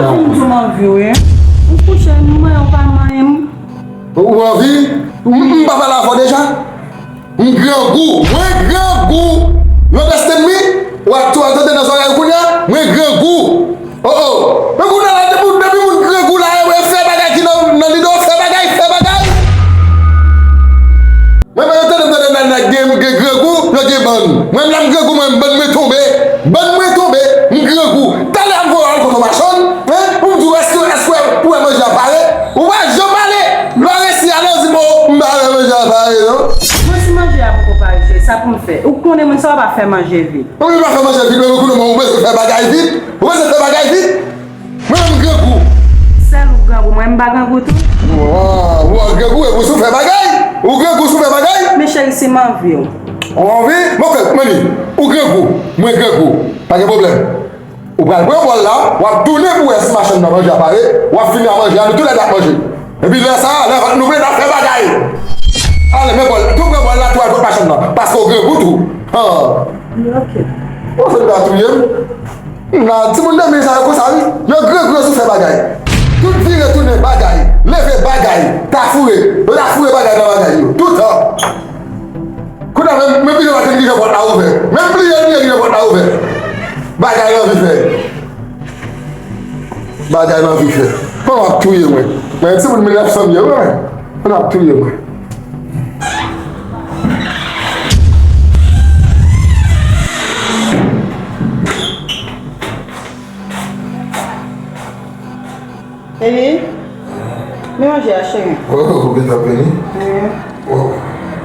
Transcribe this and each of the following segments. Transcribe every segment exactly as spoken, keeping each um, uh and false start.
Ou di w m anvi w, wi. Ou kouche, m manyen, ou pa manyen m. Ou anvi? M, m pa pale avè w deja? M grangou, mwen grangou. You understand me? W ap tou ap tande nan zòrèy ou kounye a? Mwen grangou. Oh, oh. Men kounye a la, depi, depi moun grangou la, e, e fè bagay ki nan, nan lide w, fè bagay, fè bagay. Mwen menm, yo tande m tande nan nèg gen, gen grangou, yo gen bann. Mwen menm la m grangou, mwen bann mwen tonbe. Bann mwen tonbe, m grangou. Talè a m voye w al kote machann, hein, pou m di w èske, èske ou wè manje a pare? Ou pa janm pale. Lè w resi ale, ou di m, oh, m pa wè manje a pare, non. Mwen si manje a poko pare, cheri, sa pou m fè? Ou konnen mwen sa w pa fè manje vit. Ou pa fè manje vit, men kounye a ou bezwen fè bagay vit. Ou bezwen fè bagay vit. Mwen menm grangou. Sèl ou grangou, mwen m pa grangou tou? Wa, wa, grangou, e pou sou fè bagay. Ou grangou sou fè bagay. Men cheri, si m anvi w. Ou anvi? Mwen fè, mani, ou grangou, mwen grangou. Pa gen pwoblèm. Ou pral pran bòl la, w ap tounen pou wè si machann nan manje a pare, w ap fini a manje a, nou toulède ap manje. Epi lè sa a, lè vant nou plen, n ap fè bagay. Ale, men bòl, tou pran bòl la, tou al kot machann nan, paske w grangou tou. Han. Ok. Ou fè nou ta touye m. M la, timoun nan men sa yo konsa wi. Yo grangou, yo sou fè bagay. Tout vire tounen bagay, leve bagay, ta foure, yo ta foure bagay nan bagay yo. Toutan. Kounye a, men, men pliye maten ki jan pòt la ouvè. Men pliye, pliye ki jan pòt la ouvè. Bagay anvi fè. Bagay anvi fè. Mwen ap touye mwen. Mwen timoun mil nèf san m ye, wi. Mwen ap touye mwen. Ehe. Men manje a, cheri. Oh, ou gentan fini? Wi. Oh.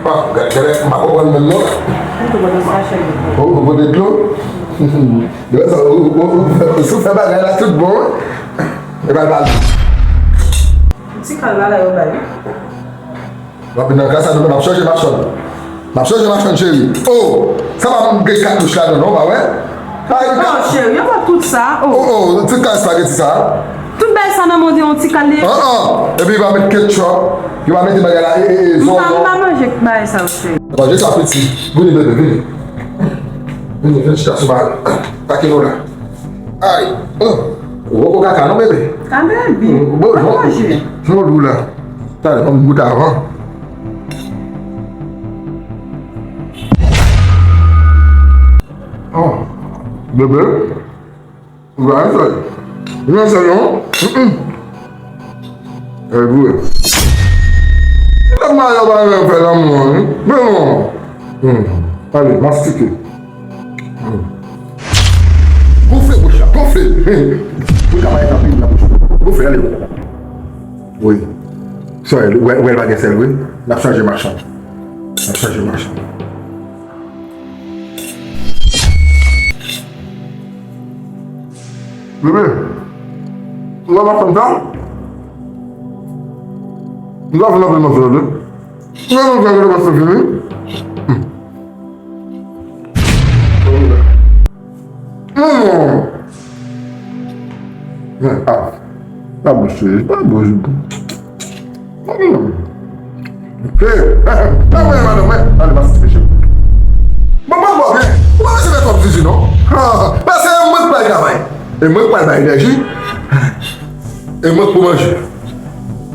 Ah, gade, gade, m pa konprann menm non. Mwen tou pote sa, cheri. Oh, ou pote dlo? Gade sa, ou, ou, ou, ou sou fè bagay la tout bon, wi. E pa l pa l. Ti kal la, la yo bay. W ap vin nan klas la, nou menm n ap chanje machann. N ap chanje machann, cheri. Oh! Sa pa m gen katouch ladan, non, pa wè? Ay, non, cheri, yo pa tout sa. Oh, oh, oh, ti kal espageti sa. Tout bagay sa nan men w, yon ti kal li ye. An, an. Epi, yo pa met ketchup, yo pa mete bagay la, e, e, e, zonyon. M pa, m pa manje bagay sa yo, cheri. Manje sa, piti. Vini, bebe, vini. Vini, vini, chita sou ba-, pake nou la. Ay, oh. Ou poko kaka, non, bebe? Ka bebe. Bon, pa manje. Non, lou la. Talè, ban m goute avan. Oh, bebe. Ou pa fè. Non, sa non. Mm-mm. E vre. Lè m marye, ou pa renmen fè lanmou an, wi. Men non. Hmm. Ale, mastike. Hmm. Gonfle bouch la, gonfle. Pou ka bay anpil nan bouch ou. Gonfle, ale. Wi. Sè, wè, wè, l pa gen sèl, wi. N ap chanje machann. N ap chanje machann. Bebe, ou pa konn sa? Ou pa konn anpil manje, tande. Ou pa konn sa, ou pa fini. Hmm. Non. Men, ah. Pa bouche, pa bouche. Hmm. Hey, hey, hey, pa voye madanm mwen. Ale, pa sispe, cheri. Bon, bon, bon, men, ou pa bezwen fè twòp zizi, non. Ah, paske e mwen k pral travay. E mwen k pral bay enèji. E mwen k pou manje.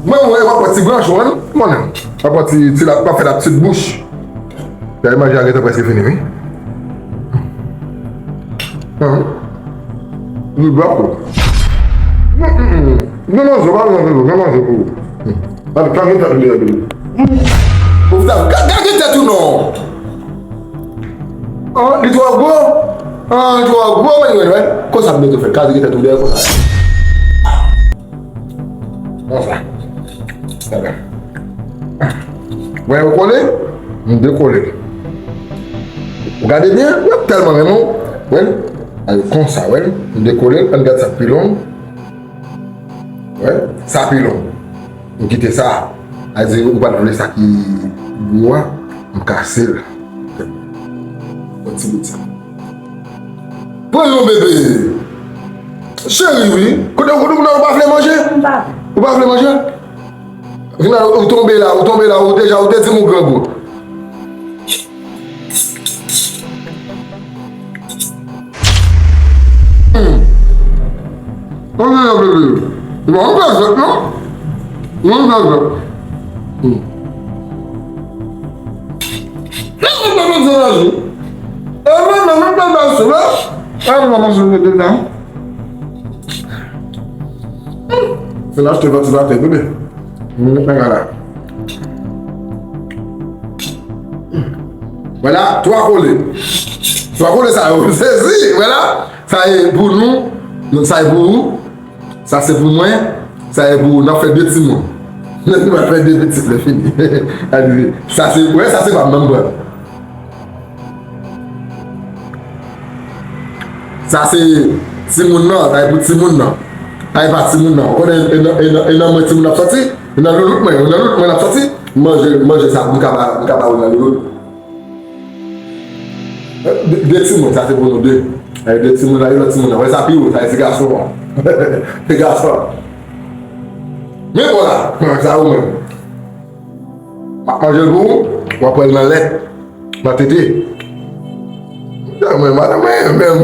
Mwen, mwen, w ap pran ti branch, ou konprann? Mwen menm. W ap pran ti, ti la, w ap fè la petite bouche. Gade manje a gentan prèske fini, wi. Ahan. Li bò kou. Hum, hum, hum. Gen manje, pa gen manje, gen manje pou ou. Hum. Gade, gade tèt ou deyò, deyò. Hum. Ou fè, gade, gade tèt ou non. An, li twò gwo. An, li twò gwo, men, men, men. Konsa m bezwen fè, gade tèt ou deyò, konsa. Konsa. Gade. Wè, ou kole? M dekole. Ou gade byen, w ap tèlman renmen w. Wè l. Al konsa, wè l. M dekole l. Ann gad sa k pi long. Wè, sa pi long. M kite sa. A di, ou pa t vle sa ki gwo a. M kase l. Yon ti bout sa. Pran yon bebe. Cheri, wi. Kote, kote, kote, ou pa vle manje? M pa vle. Ou pa vle manje? Vin la, ou tonbe la, ou tonbe la, ou deja, ou te di m ou grangou. Hmm. Ou gen yon bebe. Bon, ou fè zòt, non? Non, ou fè zòt. Hmm. Kèl moun pa panse nan jou? E mwen menm, mwen pa panse, wè? E mwen pa panse nan dedan. Hmm. Se l achte vantilatè, bebe. Mwen met nan gala. Vwala, twa kole. Twa kole sa yo. Sezi, vwala. Sa e pou nou, sa e pou ou, sa se pou mwen, sa e pou ou. N ap fè de timoun. Nou va fè de pitit lè fini. Sa se, wè, sa se pa m, ban m pran. Sa se timoun nan, sa e pou timoun nan. Sa e pa timoun nan. Ou konnen, e nan, e nan, e nan mwen timoun ap sòti, e nan loulout mwen, e nan loulout mwen ap sòti, manje, manje sa, m ka ba, m ka ba ou nan loulout. De, de timoun, sa se pou nou de. E, de timoun la, e lòt timoun la. Wè sa pi wo, sa e ti gason an. Ti gason an. Men bon la, sa ou menm. M ap manje l pou ou, w ap pran l nan lèt, nan tete. Mwen, madanm mwen, menm.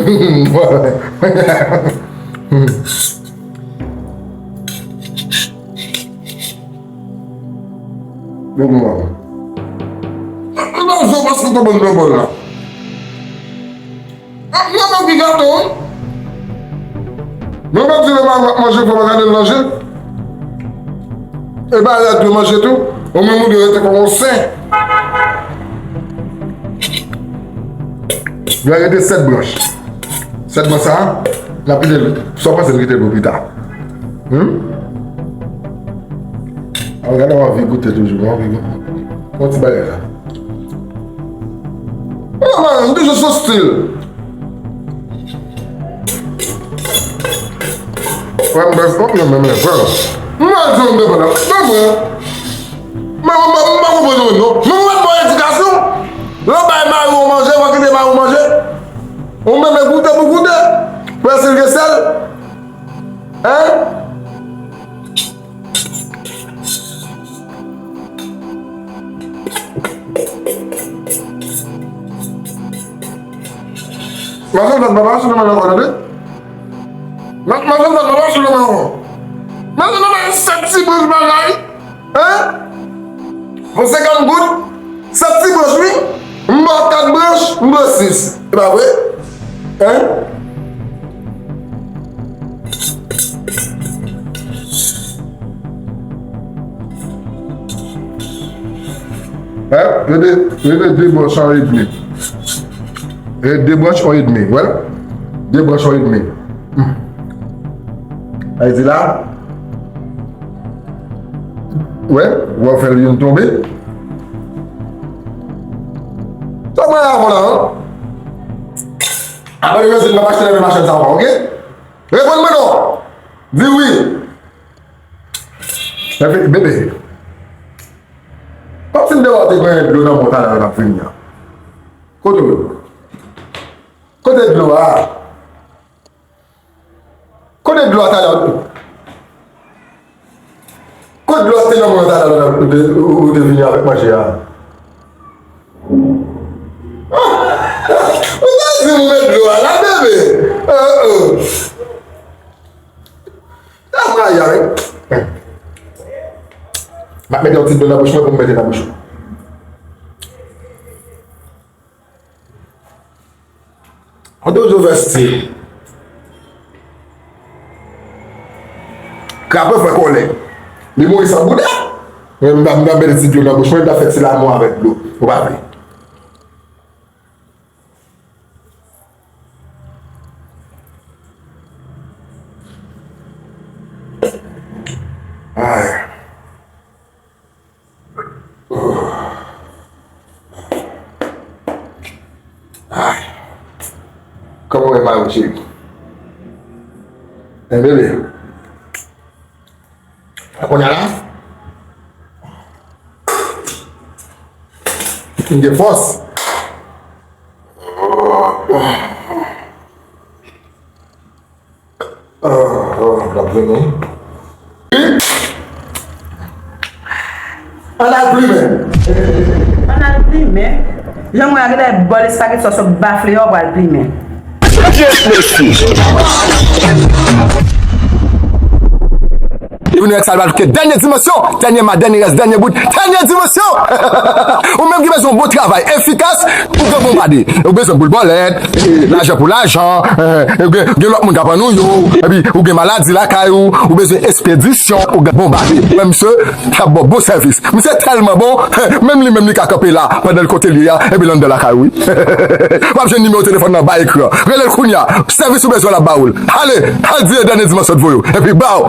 Bon, bon. Mwen pa vle paske w te ban m nan bòl la. Ah, mwen pa ki gato, wi. Mwen pa di lè m ap manje, fò m gade l nan je. E ba lè dwe manje tou. Ou menm ou dwe rete kòm yon sen. Dwe rete sèt branch. Sèt branch sa a, n ap kite l. Sa w panse n kite l pou pita? Hmm? An gade, m anvi goute toujou, m anvi goute. Yon ti bagay la. Mwen, mwen, m toujou sou stil. Wè, m bèf, wè, mwen, mwen, mwen, vwala. Mwen, di w, m depann la. Mwen, mwen. Mwen, mwen, mwen, mwen, konprann ou, non. Mwen, mwen, bon edikasyon. Lè w bay mari w manje, w kite mari w manje. Ou menm, e goute pou goute. Wè, si l gen sèl. Hein? Machann zam pa mache nan men ankò, tande? Ma-, machann zam pa mache nan men ankò. Machann zam pa sèt ti branch bagay. Hein? Pou senkant goud, sèt ti branch, wi. M ba w kat branch, m ba w sis. E pa vre? Hein? Hein? Rete, rete de branch an edmi. Rete de branch an edmi, wè? De branch an edmi. Hmm. Sa vle di la, wè, w ap fè l youn tonbe. Sa mwen avè w la, an? Apre yo di m p ap achte nan men machann sa ankò, oke? Reponn mwen non. Di wi. Bebe. Kòmsi m te wè w te gen dlo nan men w talè a lè w t ap vini an. Kote w? Kote dlo a? Kote dlo a talè a? Kote dlo a te nan men w talè a lè w te, ou, ou te vini avèk manje a? Ou ta di m met dlo a la, bebe. Oh, oh. Sa mwen a wi. M ap mete yon ti dlo nan bouch mwen pou m mete nan bouch ou. Ou toujou fè stil. Krape fè kòlè. Li mouri san bouda. Men m ta, m ta mete ti dlo nan bouch mwen, m ta fè ti lanmou avèk dlo. Ou pa vle. Ay. Ay. Kòman w ye, mari w cheri? Byen, bebe. Kounye a la, m gen fòs. Ah, ah, l ap vini. Ann al plimen. Ann al plimen? Jan m wè a, genlè bòl espageti sòs yo bafle a, w pral plimen. Just listen. Li vin avèk sa, li pral ke dènye dimansyon, dènye ma, dènye rès, dènye bout, dènye dimansyon. Ou menm ki bezwen yon bon travay efikas, ou gen Bonbade. Ou bezwen boul bòlèt, lajan pou lajan, eh, ou gen, gen lòt moun k ap ann ou yo, epi ou gen maladi lakay ou, ou bezwen espedisyon, ou gen Bonbade. Menm se k ap ba w bon sèvis. Misye tèlman bon, menm li menm li ka kanpe la pandan l kote li a, epi l anndan lakay ou, wi. W ap jwenn nimewo telefòn nan anba ekran. Rele l kounye a. Sèvis ou bezwen l ap ba ou l. Ale, al di e dènye dimansyon t voye w. Epi ba w.